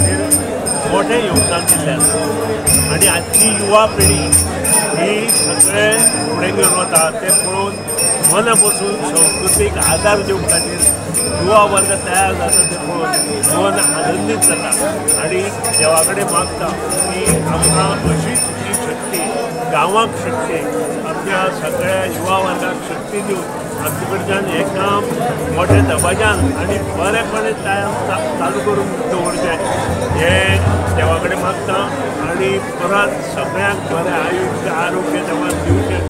खातीर मोठें योगदान दिल्लें आसा. आनी आजची युवा पिढी ही सगळे फुडें घेवन वता तें पळोवन मना पसून संस्कृतीक आदार दिवपा खातीर युवा वर्ग तयार जाता तें पळोवन मन आनंदीत जाता. आनी देवा कडेन मागता की आमकां अशीच ही शक्ती, गांवाक शक्ती, आमच्या सगळ्या युवा वर्गाक शक्ती दिवन आमचे कडच्यान हें काम मोठ्या दबाज्यान आनी बरेपणे चालू करून दवरचें हें देवा कडेन मागता. आनी परत सगळ्यांक बरें आयुश्य आरोग्य देवान दिवचें.